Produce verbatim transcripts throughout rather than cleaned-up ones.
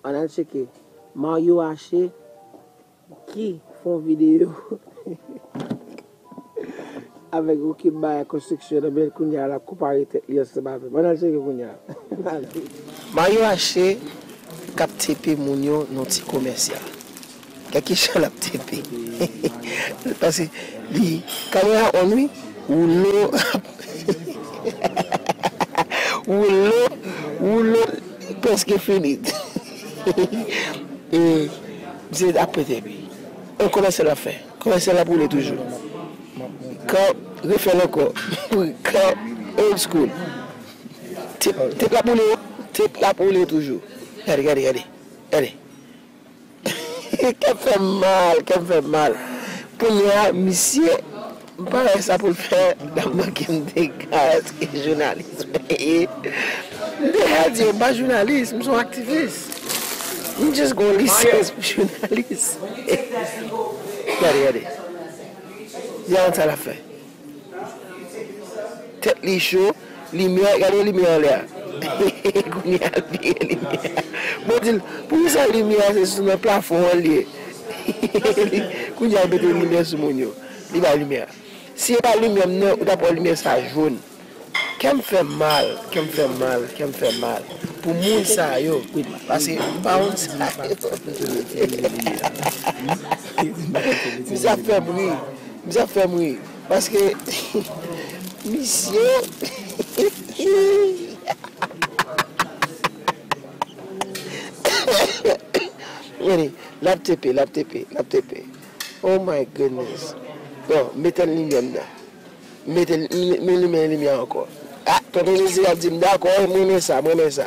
Ann al tcheke. Mario Haché ki fè yon videyo avèk ekip bagay konstriksyon nan, men kounye a l ap konpare tèt li ansanm avè m. Ann al tcheke kounye a. Mario Haché k ap tepe moun yo nan ti komèsyal. Gad kijan l ap tepe. Paske li, kamera on wi, woulo, woulo, woulo prèske fini. E, misye ap prete epi. On komèsyal ap fè. Komèsyal ap woule toujou. Kan, refè l ankò. Kan, old school. Tip, tip l ap woule, tip l ap woule toujou. Gade, gade, gade. Gade. Kè m fè m mal, kè m fè m mal. Kounye a, misye, m pa wè sa pou l fè, l ap manke m dega, èske jounalis mwen ye? M deja di yo, m pa jounalis, m se yon aktivis. M just gen yon lisans pou jounalis. Gade, gade. Gade sa l ap fè. Tèt li cho, limyè, gade limyè anlè a. Kounye a l vire limyè a. Bon, di l, poukisa limyè a se sou nan plafon an l ye? Kounye a l mete limyè sou moun yo. Li bay limyè a. Si e pa limyè m nan, ou t ap wè limyè sa jòn. Kè m fè m mal, kè m fè m mal, kè m fè m mal. Pou moun sa yo, paske m pa moun sa yo. Misye ap fè m ri. Misye ap fè m ri. Paske misye Gade, l ap tepe, l ap tepe, l ap tepe. Oh my goodness. Bon, mete l limyè m nan. Mete l, m, m limen limyè a ankò. Ah, tonton Jezi ap di m dakò, m renmen sa, m renmen sa.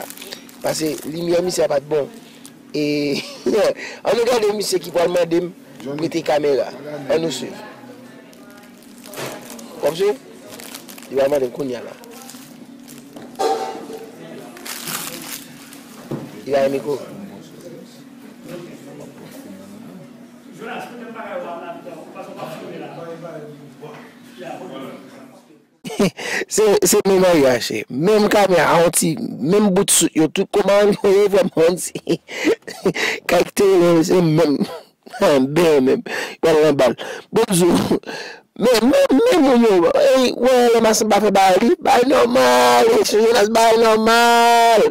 Paske limyè misye a pa t bon. E, ann nou gade misye ki pral mande m prete kamera. Ann nou swiv. W ap swiv? Li pral mande m kounye a la. Li bay mikwo. Se, se menm Mario Haché. Menm kamera, a yon ti, menm bout sout yo, tout kòman yo vrèman yon ti. Kay teren, se menm. Ben menm. Yo al nan bal. Bon, di w, men, men, men moun yo, ey, wè, lè masanm pa fè bagay li, bagay nòmal, ey, se Jonas, bagay nòmal.